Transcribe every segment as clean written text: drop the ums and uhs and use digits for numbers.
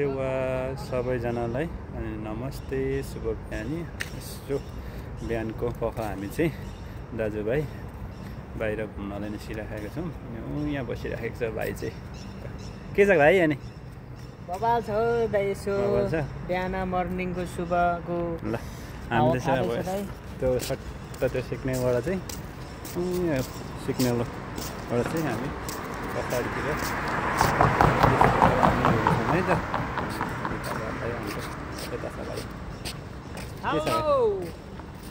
सेवा सबैजनालाई अनि नमस्ते शुभ बिहानी। यसो बिहानको पख हामी चाहिँ दाजुभाइ बाहिर घुम्नलाई निस्किराखेका छौँ। यहाँ बसिराखेको छ भाइ चाहिँ। के छ भाइ? अनि बबाल छ दाइ, यसो बिहान मर्निङको शुभको ल हामीले चाहिँ अब त्यो सट्ट त्यो सिक्नेबाट चाहिँ सिक्नेबाट चाहिँ हामी पछाडितिर है त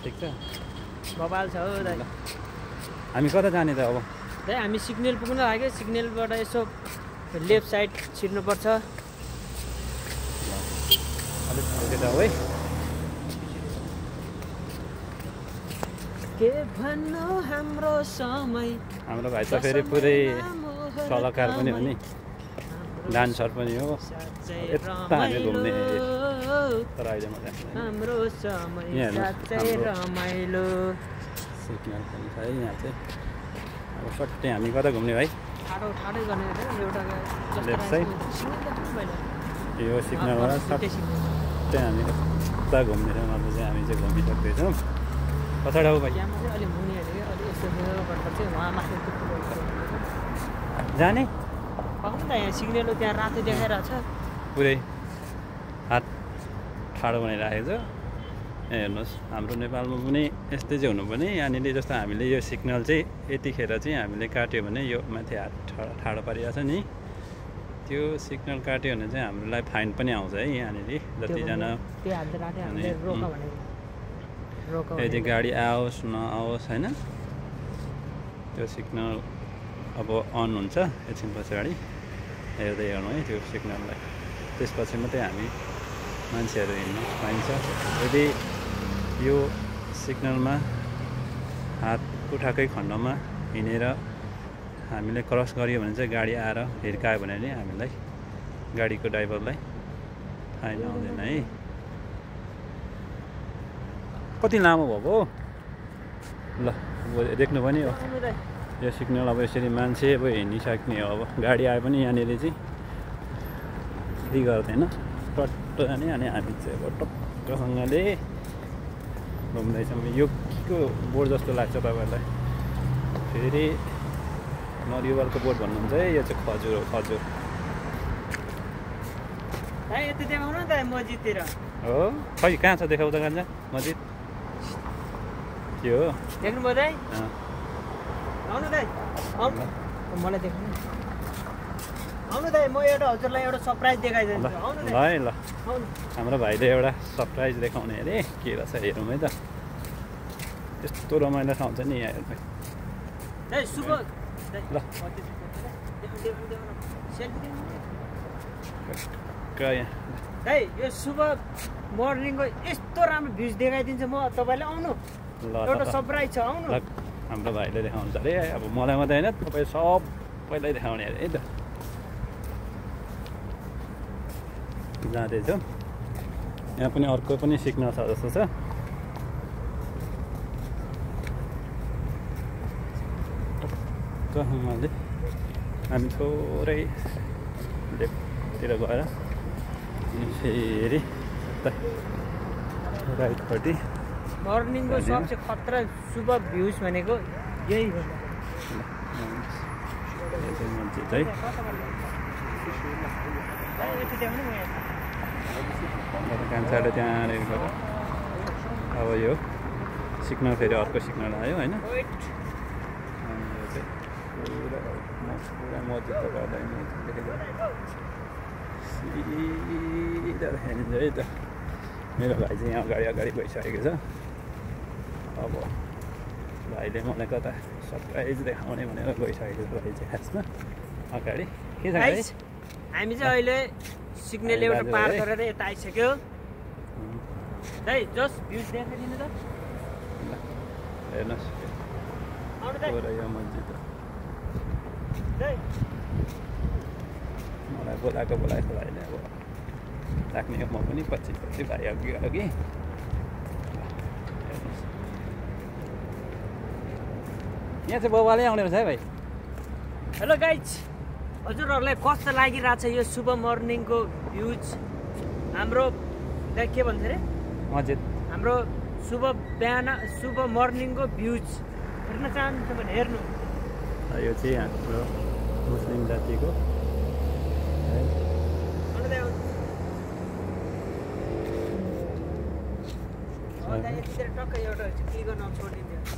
ठिक छ बबाल छ दाइ। हामी कता जाने त अब? दाइ हामी सिग्नल पुग्न लाग्यो। सिग्नलबाट यसो लेफ्ट साइड छिर्नुपर्छ। अलिक है के भन्नु हाम्रो समय। हाम्रो भाइ त फेरि पुरै सल्लाहकार पनि हो नि, डान्सर पनि हो। यता हामी घुम्ने तर अहिले मात्रै हाम्रो समय साँच्चै रमाइलो। सिग्नल पनि छ है यहाँ चाहिँ। अब सट्टै हामी कता घुम्ने भाइ? ठाडो गर्ने एउटा लेफ्ट साइड यो सिग्नलबाट सट्टै हामी कता घुम्ने ठाउँमा चाहिँ हामी चाहिँ घुमिसक्दैछौँ। पछाडि आऊ भाइ जाने पाउनु त यहाँ सिग्नल त्यहाँ रातो देखाइरहेको छ। पुरै हात ठाडो बनाइराखेको छ। हेर्नुहोस् हाम्रो नेपालमा पनि यस्तै चाहिँ हुनुपर्ने। यहाँनिर जस्तो हामीले यो सिग्नल चाहिँ यतिखेर चाहिँ हामीले काट्यो भने यो माथि हात ठाडो पारिरहेको छ नि, त्यो सिग्नल काट्यो भने चाहिँ हामीलाई फाइन पनि आउँछ है। यहाँनिर जतिजना यदि गाडी आओस् नआओस् होइन, त्यो सिग्नल अब अन हुन्छ एकछिन पछाडि हेर्दै हेर्नु है त्यो सिग्नललाई। त्यसपछि मात्रै हामी मान्छेहरू हिँड्नु पाइन्छ। यदि यो सिग्नलमा हात उठाएकै खण्डमा हिँडेर हामीले क्रस गरियो भने चाहिँ गाडी आएर हिर्कायो भने नि हामीलाई गाडीको ड्राइभरलाई फाइन आउँदैन है। कति लामो भएको ल देख्नु पनि हो यो सिग्नल। अब यसरी मान्छे अब हिँडिसक्ने हो। अब गाडी आए पनि यहाँनिर चाहिँ यति गर्दैन, टट्ट जाने। अनि हामी चाहिँ अब टक्कसँगले घुम्दैछौँ। यो के को बोर्ड जस्तो लाग्छ तपाईँहरूलाई? फेरि नरिवलको बोर्ड भन्नुहुन्छ है। यो चाहिँ खजुर हो, खजुर यति देखाउनु त मस्जिदतिर हो। खै कहाँ छ देखाउँदा कान्छ मस्जिद? के हो देख्नुभयो दाइ? आउनु दाइ, आउनु मलाई देखाउनु। आउनु दाइ, म एउटा हजुरलाई एउटा सरप्राइज देखाइदिन्छु। आउनु ल है ल। हाम्रो भाइले एउटा सरप्राइज देखाउने अरे के रहेछ हेरौँ है त। यस्तो रमाइलो ठाउँ छ नि यहाँ हेर्नु ल। दाइ यो शुभ मर्निङको यस्तो राम्रो भ्युज देखाइदिन्छु म तपाईँलाई। आउनु एउटा सरप्राइज छ, आउनु। हाम्रो भाइले देखाउँछ अरे। अब मलाई मात्रै होइन, तपाईँ सबैलाई देखाउने अरे है त। जाँदैछ यहाँ पनि अर्को पनि सिग्नल छ जस्तो छ। टक्कसँगले हामी थोरै लेफ्टतिर गएर अनि फेरि राइटपट्टि मर्निङको सबसे खतरा शुभ भ्युज भनेको यही हो। मस्जिद है कान्छाले त्यहाँनिर गएर अब यो सिग्नल फेरि अर्को सिग्नल आयो होइन। अनि यो चाहिँ पुरा मस्जिद त गर्दैन, सिधा देखाइदिन्छ है त। मेरो भाइ चाहिँ यहाँ अगाडि गइसकेको छ। अब भाइले मलाई कता सरप्राइज देखाउने भनेर गइसकेको छ भाइ चाहिँ खासमा अगाडि। के छ भाइ? हामी चाहिँ अहिले सिग्नल एउटा पार गरेर यता आइसक्यो। दाइ जस्ट भ्युज देखाइदिनु त। हेर्नुहोस् पुरा यो मस्जिद मलाई बोलाएको भाइले। अब राख्ने म पनि पछि भाइ अघि गयो कि। यहाँ चाहिँ बबाले आउने रहेछ है भाइ। हेलो गाइज, हजुरहरूलाई कस्तो लागिरहेछ यो शुभ मर्निङको भ्युज हाम्रो दाइ के भन्छ अरे मस्जिद हाम्रो शुभ बिहान शुभ मर्निङको भ्युज हेर्न चाहनुहुन्छ भने हेर्नु यो चाहिँ हाम्रो मुस्लिम जातिको है टक्कै एउटा क्लिक गर्न छोडिदिन्छ